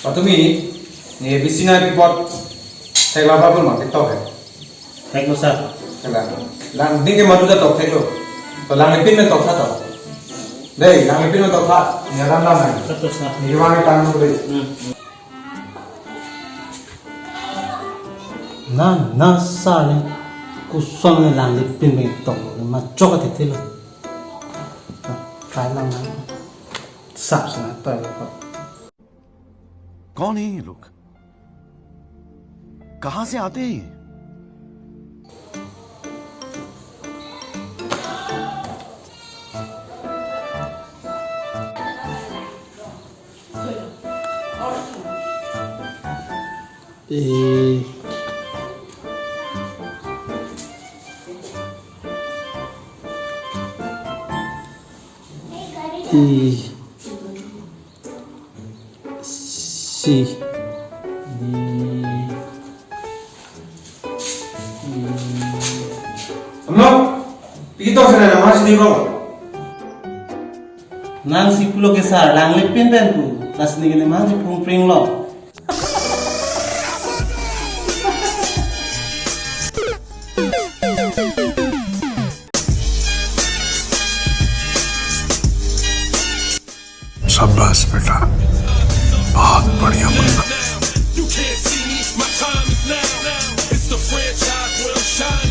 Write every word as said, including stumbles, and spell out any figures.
Patumi, ne bisi nai pi apot theklo ba bul ma ketok he. Theklo sir. Theklo. Lang ding ke madu ta tok theklo. To langlipin pen tok tha to. Dei, langlipin pen tok tha. Ne ram ram nai. Sir, to sir. Ne vang tang ko dei. Hmm. Na, na sir ne koson ne langlipin pen tok lo, ma chok athethelo. Try lang na. Sap sina try lo. कौन है ये लोग? कहाँ से आते हैं ये? A, E, C, D, E. Amlo, pi ketok sena nama sini lo. Nangsi pulo ke sir, langlipin pen pu, lasi neke ne mangsi phungpring lo.